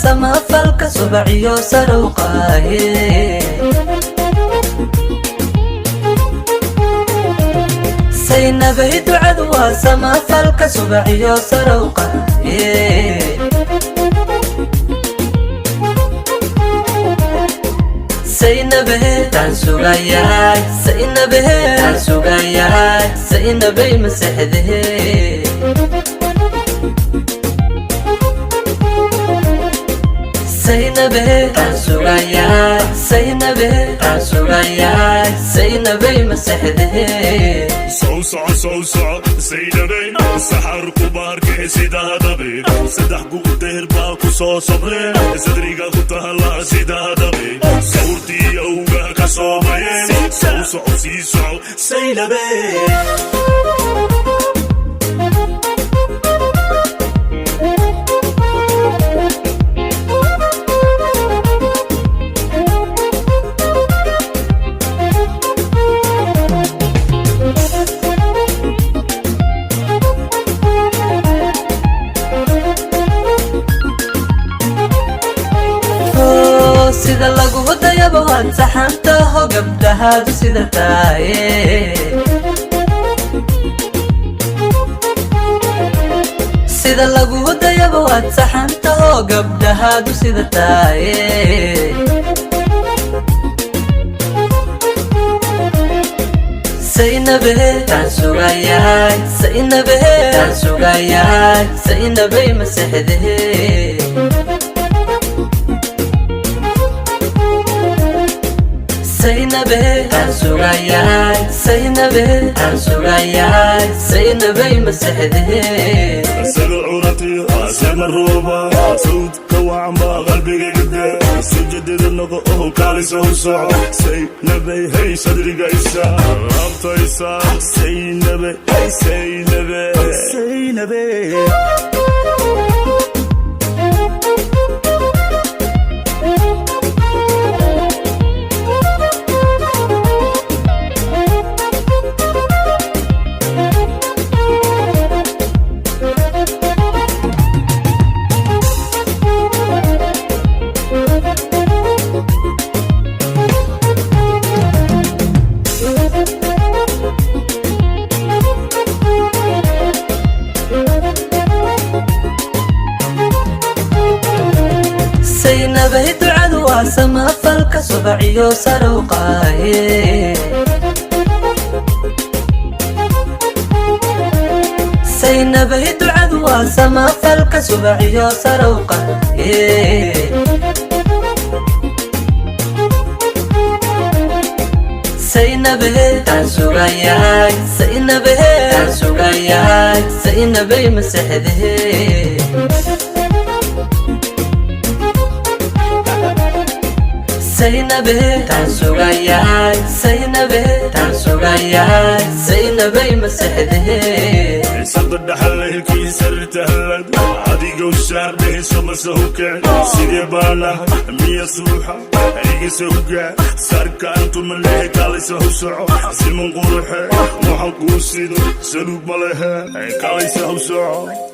Samafalka subaciyo sarowqaaye. Saynabay ducadu waa samafalka subaciyo sarowqaaye. Saynabe taan sugayaay, saynabe taan sugayaay, saynabay masexdehe. Saynabe taan sugayaay, saynabe taan sugayaay, saynabay masexdehe. Sow soco, sow soco, Saynabay, saxarku baarkee sidaadabe, saddex guudeer baa ku soo sobree, sadriga ku tahala sidaadabe, sawrtii awga ka soomaye. Sow soco, sii soco, Saynabe. Sida lagu dayaba waad saxantaho, gabdhahaadu sida taaye. Sida lagu dayaba waad saxantaho, gabdhahaadu sida taaye. Saynabe taan sugayaay, saynabe taan sugayaay, saynabay masexdehe. Saynabe taan sugayaay, saynabe taan sugayaay, saynabay masexdehe. Sida curati sema rooba, sawdka wacan baa qalbiga gade, sujadida noqo oo kaalisa u soco, Saynabay. Hey, sadriga isa laabtaysa, Saynabe, hey, Saynabe, Saynabe. Saynabay ducadu waa samafalka subaciyo sarowqaaye. Saynabay ducadu waa samafalka subaciyo sarowqaaye. Saynabe taan sugayaay, saynabe taan sugayaay, saynabay masexdehe. Saynabe taan sugayaay, saynabe taan sugayaay, saynabay masexdehe. Sada dhaxal sartahlad adigow saardhehayso mase hukeen, sidee baa lahay miya suuxa igase hugaa sarka antuma lehe, kaalaysa hu soco, siman quruxe, waxaan kuu sido saluug ma lehe, kaalaysa hu soco.